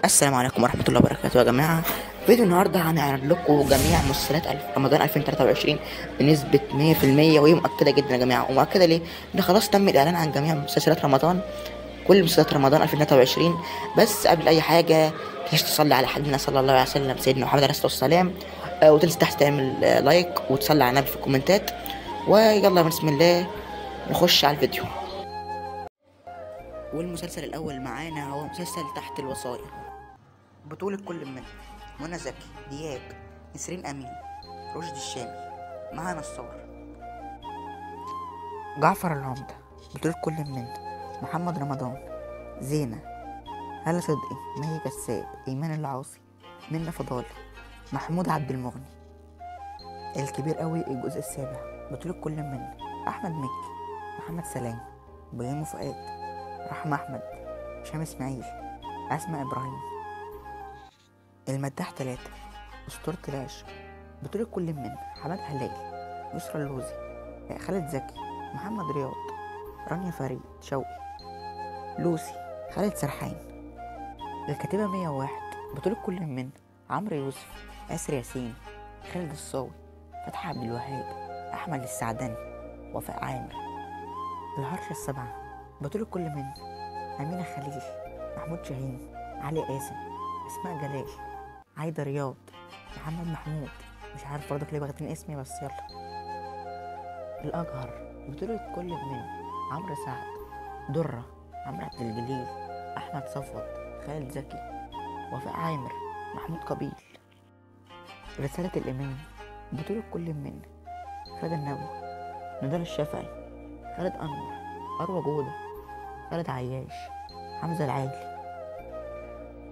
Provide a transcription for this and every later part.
السلام عليكم ورحمة الله وبركاته يا جماعة. فيديو النهاردة هنعرض لكم جميع مسلسلات رمضان 2023 بنسبة 100%، وهي مؤكدة جدا يا جماعة. ومؤكدة ليه؟ إن خلاص تم الإعلان عن جميع مسلسلات رمضان، كل مسلسلات رمضان 2023. بس قبل أي حاجة متنساش تصلي على حبيبنا صلى الله عليه وسلم سيدنا محمد عليه الصلاة والسلام، وتنسى تحت تعمل like وتصلي على النبي في الكومنتات. ويلا بسم الله نخش على الفيديو. والمسلسل الأول معانا هو مسلسل تحت الوصاية، بطولة كل من منى زكي، دياب، نسرين أمين، رشدي الشامي، مها نصار. جعفر العمدة، بطولة كل من محمد رمضان، زينة، هالة صدقي، مي كساب، إيمان العاصي، منى فضالي، محمود عبد المغني. الكبير قوي الجزء السابع، بطولة كل من أحمد مكي، محمد سلام، بيومي فؤاد، رحمة أحمد، هشام إسماعيل، أسماء إبراهيم. المداح 3، أسطورة العشق، بطولة كل من حماد هلال، يسرا اللوزي، خالد زكي، محمد رياض، رانيا فريد شوقي، لوسي، خالد سرحان. الكاتبة 101، بطولة كل من عمرو يوسف، آسر ياسين، خالد الصاوي، فتحي عبد الوهاب، أحمد السعدني، وفاء عامر. الهرشة 7، بطولة كل من أمينة خليل، محمود شاهين، علي قاسم، أسماء جلال، عايدة رياض، محمد محمود. مش عارف برضك ليه واخدين اسمي بس يلا. الأجهر، بطولة كل من عمرو سعد، درة، عمرو عبد الجليل، أحمد صفوت، خالد زكي، وفاء عامر، محمود قبيل. رسالة الإمام، بطولة كل من خالد النبوي، نضال الشافعي، خالد أنور، أروى جودة، خالد عياش، حمزة العالي.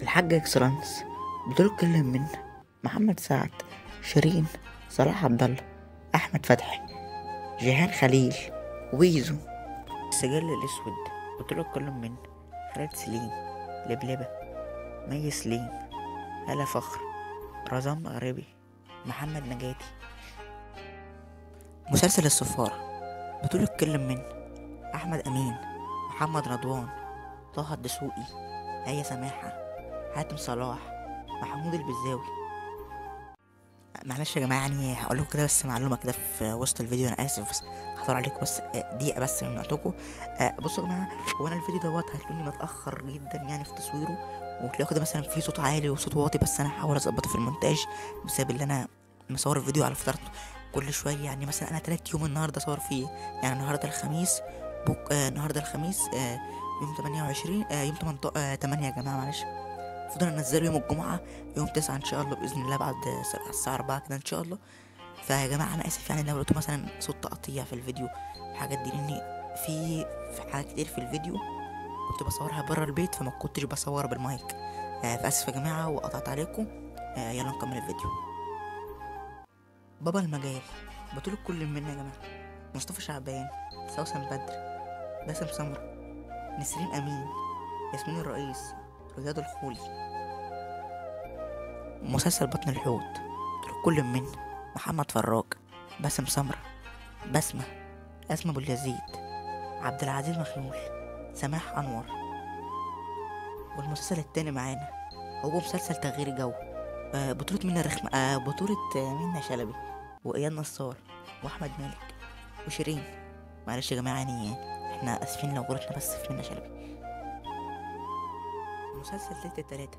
الحاج اكسلانس، بطولة كل من محمد سعد، شيرين، صلاح عبد الله، احمد فتحي، جيهان خليل، ويزو. السجل الاسود، بطولة كل من خالد سليم، لبلبة، مي سليم، هالة فخر، رزان مغربي، محمد نجاتي. مسلسل الصفارة، بطولة كل من احمد امين، محمد رضوان، طه الدسوقي، آية سماحة، حاتم صلاح، محمود البزاوي. معلش يا جماعة، يعني هقول لكم كده بس معلومة كده في وسط الفيديو، انا اسف بس هطول عليكم بس دقيقة بس من وقتكم. بصوا يا جماعة، هو انا الفيديو دوت هتلاقوني متاخر جدا يعني في تصويره، وتلاقوا كده مثلا في صوت عالي وصوت واطي، بس انا هحاول اظبطه في المونتاج بسبب ان انا مصور الفيديو على فترات كل شوية. يعني مثلا انا 3 يوم النهارده اصور فيه، يعني النهارده الخميس النهارده الخميس يوم 28 يوم 8 يا جماعة، معلش المفروض انزله يوم الجمعة يوم 9 ان شاء الله باذن الله بعد الساعة 4 كده ان شاء الله. فيا جماعة انا اسف يعني لو لقيتوا مثلا صوت تقطيع في الفيديو الحاجات دي، لاني في حاجات كتير في الفيديو كنت بصورها بره البيت فما كنتش بصور بالمايك. فاسف يا جماعة وقطعت عليكم. يلا نكمل الفيديو. بابا المجال، بطولة كل منا يا جماعة مصطفى شعبان، سوسن بدر، باسم سمرة، نسرين امين، ياسمين الرئيس، رياض الخولي. مسلسل بطن الحوت، كل من محمد فراج، باسم سمرة، بسمة، أسماء أبو اليزيد، عبد العزيز مخيول، سماح أنور. والمسلسل التاني معانا هو مسلسل تغيير جو، بطولة منى الرخمة، بطولة منى شلبي وإياد نصار وأحمد مالك وشيرين. معلش يا جماعة يعني احنا آسفين لو غلطنا بس في منى شلبي. مسلسل ليلة التلاتة،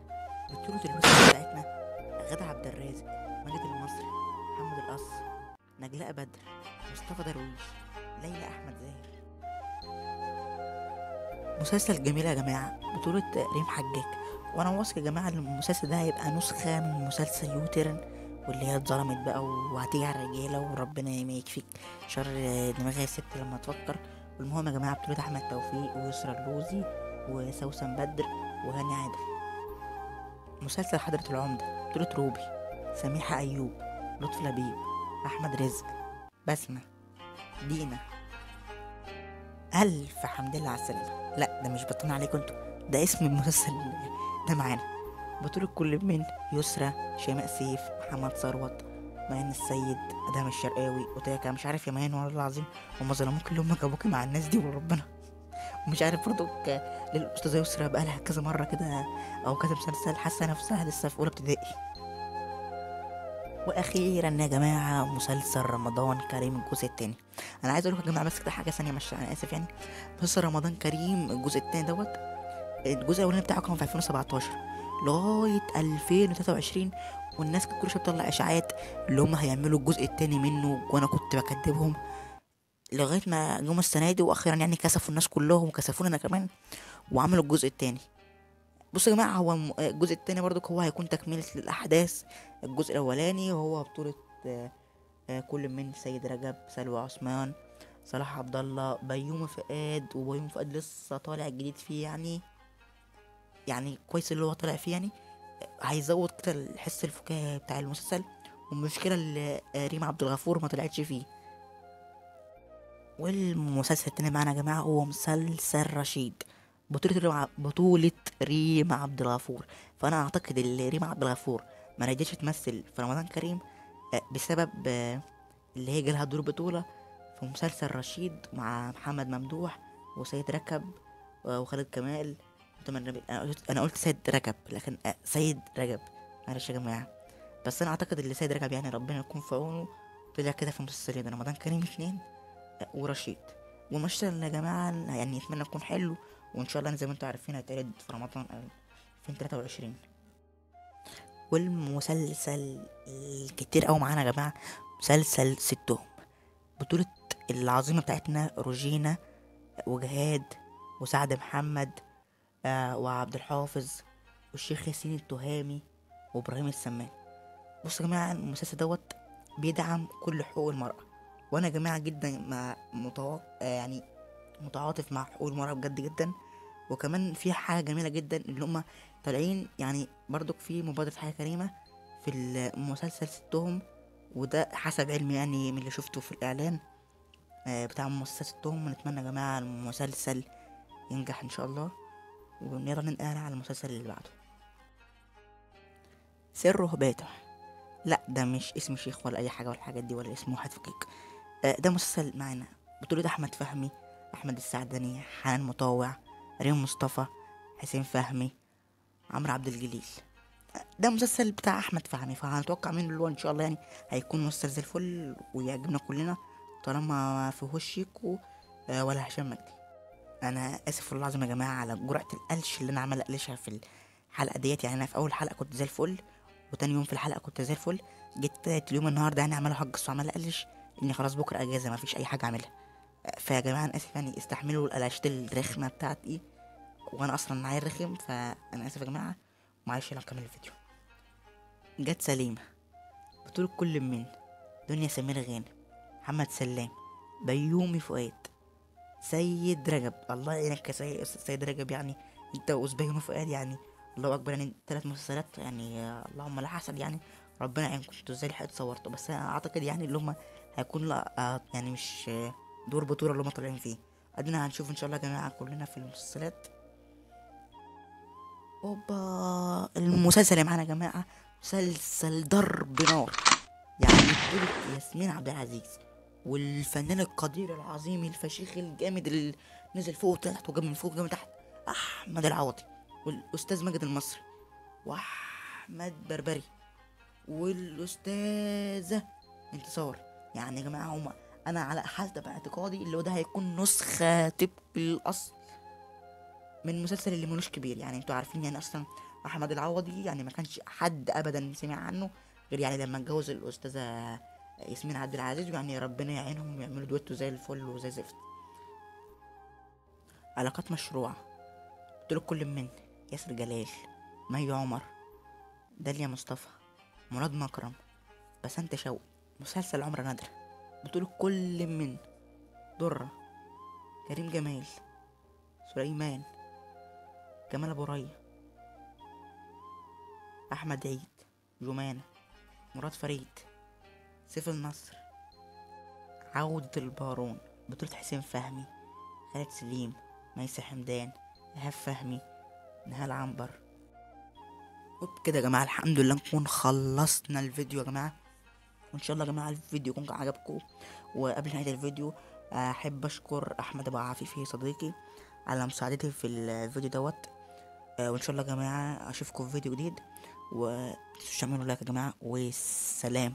بطولة الوسط بتاعتنا غادة عبد الرازق، ماجد المصري، محمد القص، نجلاء بدر، مصطفى درويش، ليلى أحمد زاهر. مسلسل جميل يا جماعة، بطولة ريم حجاج. وأنا واثق يا جماعة إن المسلسل ده هيبقى نسخة من مسلسل يوترن، واللي هي اتظلمت بقى وهتيجي على الرجالة وربنا ما يكفيك شر دماغها الست لما تفكر. والمهم يا جماعة بطولة أحمد توفيق ويسرا اللوزي وسوسن بدر وهاني عادل. مسلسل حضرة العمدة، بطولة روبي، سميحة أيوب، لطفي لبيب، أحمد رزق، بسمة، دينا. ألف حمد لله على السلامة. لا ده مش بطلنا عليكم انتوا، ده اسم المسلسل ده معانا. بطولة كل من يسرا، شيماء سيف، محمد ثروت، ميان السيد، أدهم الشرقاوي، وتاكا. مش عارف يا ميان والله العظيم هما ظلموك اللي هما جابوكي مع الناس دي وربنا. مش عارف برضو للأستاذة يسرا بقالها كذا مرة كده أو كذا مسلسل حاسة نفسها لسه في أولى ابتدائي. واخيرا يا جماعة مسلسل رمضان كريم الجزء الثاني. انا عايز اقول لكم يا جماعة بس كده حاجة ثانية، مش انا اسف يعني، مسلسل رمضان كريم الجزء الثاني دوت، الجزء الاولاني بتاعه كان في 2017 لغاية 2023، والناس كانت كل شوية بتطلع اشاعات اللي هم هيعملوا الجزء الثاني منه، وانا كنت بكدبهم لغاية ما جم السنة دي، واخيرا يعني كسفوا الناس كلهم وكسفونا انا كمان وعملوا الجزء الثاني. بصوا يا جماعة، هو الجزء الثاني برضو هو هيكون تكمله للاحداث الجزء الاولاني، وهو بطوله كل من سيد رجب، سلوى عثمان، صلاح عبد الله، بيومي فؤاد. وبيومي فؤاد لسه طالع جديد فيه، يعني كويس اللي هو طالع فيه، يعني هيزود كده الحس الفكاهي بتاع المسلسل. والمشكلة اللي ريم عبد الغفور ما طلعتش فيه. والمسلسل التاني معانا يا جماعة هو مسلسل رشيد، بطولة ريم عبد الغفور. فانا اعتقد ان ريم عبد الغفور ما رجعتش تمثل في رمضان كريم بسبب اللي هي جالها دور بطولة في مسلسل رشيد مع محمد ممدوح وسيد ركب وخالد كمال. انا قلت سيد رجب لكن سيد رجب، معلش يا جماعة، بس انا اعتقد اللي سيد رجب يعني ربنا يكون في عونه طلع كده في مسلسلين رمضان كريم 2 ورشيد. والمسلسل يا جماعة يعني اتمنى يكون حلو، وان شاء الله زي ما انتم عارفين هيتعرض في رمضان 2023. والمسلسل الكتير قوي معانا يا جماعة مسلسل ستهم، بطولة العظيمة بتاعتنا روجينا وجهاد وسعد محمد وعبد الحافظ والشيخ ياسين التهامي وابراهيم السمان. بصوا يا جماعة، المسلسل دوت بيدعم كل حقوق المرأة، وانا يا جماعة جدا مع يعني متعاطف مع حقوق المرأة بجد جدا. وكمان في حاجة جميلة جدا اللي هما طالعين يعني برضك في مبادرة حياة كريمة في المسلسل ستهم، وده حسب علمي يعني من اللي شفته في الإعلان بتاع مسلسل ستهم. ونتمنى يا جماعة المسلسل ينجح إن شاء الله، ونقدر ننقل على المسلسل اللي بعده. سره باتع، لا ده مش اسم شيخ ولا أي حاجة ولا الحاجات دي ولا اسم واحد فكيك. ده مسلسل معانا بطولة أحمد فهمي، أحمد السعدني، حنان مطاوع، ريم مصطفى، حسين فهمي، عمرو عبد الجليل. ده مسلسل بتاع احمد فهمي، فهنتوقع منه اللي هو ان شاء الله يعني هيكون مسلسل زي الفل ويعجبنا كلنا طالما ما فيهوش شيكو ولا هشام مجدي. انا اسف والله العظيم يا جماعة على جرعة القلش اللي انا عمال اقلشها في الحلقة ديت، يعني انا في اول حلقة كنت زي الفل، وتاني يوم في الحلقة كنت زي الفل، جيت تالت يوم النهارده يعني عمال اهجص وعمال اقلش اني خلاص بكره اجازه ما فيش اي حاجة اعملها. فيا جماعة انا اسف يعني، استحملوا القلاشات الرخمه بتاعتي، وانا اصلا معايا الرخم، فانا اسف يا جماعة معلش. يلا نكمل الفيديو. جت سليمة، بطولة كل من دنيا سمير غانم، محمد سلام، بيومي فؤاد، سيد رجب. الله يعينك يا سيد رجب، يعني انت وبيومي فؤاد يعني الله اكبر، يعني 3 مسلسلات يعني اللهم لا حسد، يعني ربنا يعينكم انتوا ازاي لحقتوا صورتوا. بس انا اعتقد يعني اللي هم هيكون لا يعني مش دور بطولة اللي هم طالعين فيه. ادينا هنشوف ان شاء الله يا جماعة كلنا في المسلسلات. اوبا، المسلسل اللي معانا يا جماعة مسلسل ضرب نار، يعني بطولة ياسمين عبد العزيز والفنان القدير العظيم الفشيخ الجامد اللي نزل فوق وتحت وجاب من فوق وجاب من تحت احمد العوضي، والاستاذ ماجد المصري، واحمد بربري، والاستاذه انتصار. يعني يا جماعة هما انا على حسب اعتقادي اللي هو ده هيكون نسخه طبق الاصل من مسلسل اللي ملوش كبير. يعني انتوا عارفين يعني اصلا احمد العوضي يعني ما كانش حد ابدا سمع عنه غير يعني لما اتجوز الاستاذة ياسمين عبد العزيز، يعني ربنا يعينهم ويعملوا دويتو زي الفل وزي زفت. علاقات مشروعه، بطولة كل من ياسر جلال، مي عمر، داليا مصطفى، مراد مكرم، بسنت شوقي. مسلسل عمر نادرة، بطولة كل من درة، كريم جمال، سليمان، جمال ابو ريا، احمد عيد، جمانة، مراد فريد، سيف النصر. عودة البارون، بطولة حسين فهمي، خالد سليم، ميسة حمدان، إيهاب فهمي، نهال عنبر. وبكده يا جماعة الحمد لله نكون خلصنا الفيديو يا جماعة، وان شاء الله يا جماعة الفيديو يكون عجبكم. وقبل نهاية الفيديو احب اشكر احمد ابو عفيفي صديقي على مساعدتي في الفيديو دوت. وان شاء الله يا جماعة اشوفكم في فيديو جديد، ومتنسوش تعملوا لايك يا جماعة، والسلام.